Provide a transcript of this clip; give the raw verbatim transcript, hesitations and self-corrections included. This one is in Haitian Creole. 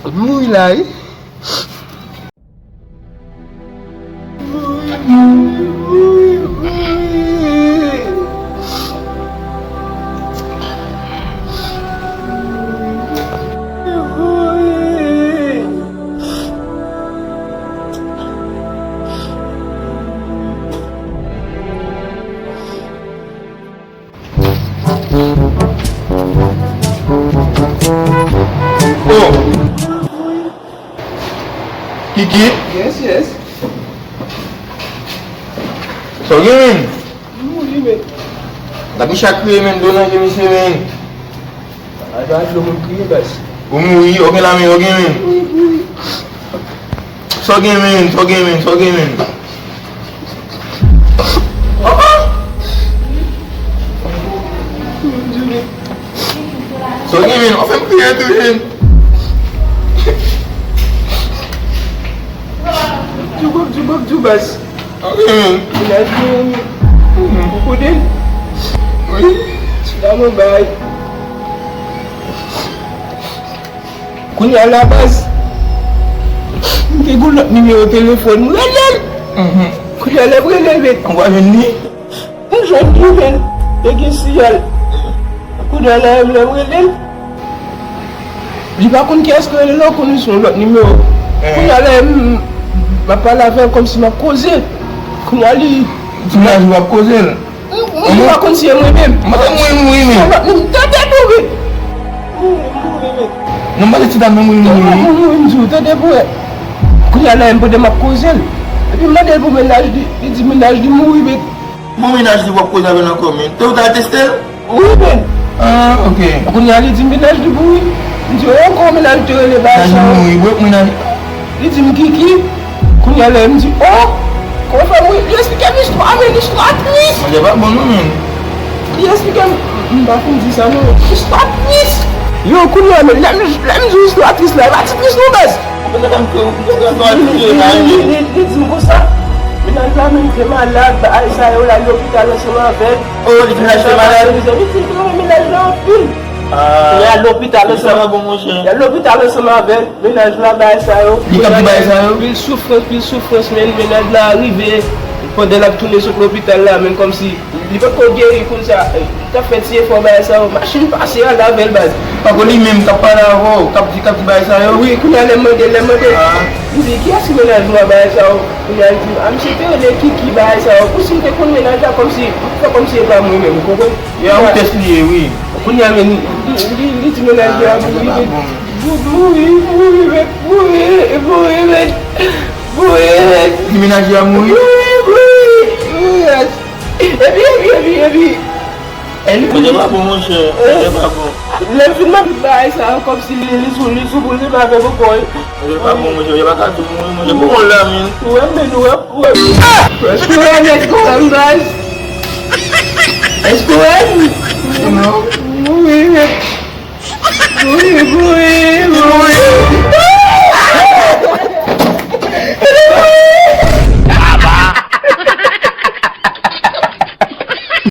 Mouri la wi. Oh! Kiki? Yes, yes. Sa w gen, menn? M mouri, menn. Gad misye a kriye, menn, dlo nan je misye, menn. Ay, ba dlo moun kriye, baz. Ou mouri, ok, la, menn, ok, menn. Wi, wi. Sa w gen, menn? Sa w gen, menn? Sa w gen, menn? Sa w gen, menn? Ou fè m kriye tou, menn. Djoubak, djoubak, djoubak. Ok, menn. Mennaj mwen, ou konnen? Wi. Ti dam anba. Kounye a la, baz, m te gen yon lòt nimewo telefòn, m rele l. Mhm. Kounye a, lè m rele l, men. Ou pa jwenn li? M jwenn li, men. Te gen siyal. Kounye a la, lè m rele l, li pa konn kiyès k rele l, non, konnen se yon lòt nimewo. Eh. Kounye a la, m, m ap pale avè l kòmsi m ap koze. Kounye a, li. Ti mennaj ou ap koze l? M, m, m pa konn si e mwen menm. M panse mwen mouri, men. Tande pou wi. Mouri, mouri, men. Non, m panse ti dam nan mouri, mouri. Mouri, mouri, m di w, tande pou wè. Kounye a la, m pandan m ap koze l. Epi m mande l pou mennaj li, li di mennaj li mouri, men. Bon, mennaj li w ap koze avè l ankò, men. Te ou t al teste l? Wi, men. Ah, ok. Kounye a, li di mennaj li mouri. M di, oh, kòman mennaj li te rele bagay sa yo? Mennaj li mouri, wi, mennaj. Li di m Kiki. Kounye a la, m di, oh, kòman fè mouri? Li eksplike m istwa, men istwa tris. Manje pa bon, non, men. Li eksplike m, m pa fin di sa, non. Istwa tris. Yo, kounye a, men, lè m, lè m di w istwa tris la, e pa ti tris, non, baz. Li, li, li, li, li di m konsa, mennaj la menm te malad, bagay sa yo, l al lopital ansanm avè l. Oh, li te malad? Mezanmi, li te renmen mennaj la anpil. Ah. Li al lopital ansanm, li al lopital ansanm avè l, mennaj la, bagay sa yo. Li t ap di bagay sa yo? Pil soufrans, pil soufrans, men mennaj la rive, pandan l ap tounen sot lopital la, men kòmsi li potko geri kounye a, eh, li t ap fè ti efò bagay sa yo. Machin pase al avè l, baz. Pako li menm k ap pale avè w, k ap di, k ap di bagay sa yo? Wi, kounye a lè m mande, lè m mande. Ah. M di, kiyès ki mennaj ou a bagay sa yo? Kounye a li di m, ah, misye te rele Kiki bagay sa yo. Pou si m te konn mennaj la, kòmsi, m fè kòmsi e pa mwen menm, ou konprann? E a ou tès li ye, wi. Kounye a, men, li, li, li di mennaj la, ah, mouri, men. Mouri, mouri, men, mouri, mouri, men. Mouri, men. Li mennaj la mouri? Mouri, mouri, mouri, men. Epi, epi, epi, epi. Manje pa bon, monchè. Manje pa bon. Lè m fin mande bagay sa yo, kòmsi li, li sou, li sou pou li pa fè poko. Manje pa bon, monchè. Manje pa ka tou mouri, monchè. Pou mwen la, men. Ou wè, men, ou wè, ou wè. Èske w wè nèg kò m, baz? Èske w wè? Non. Mouri, men. Mouri, mouri.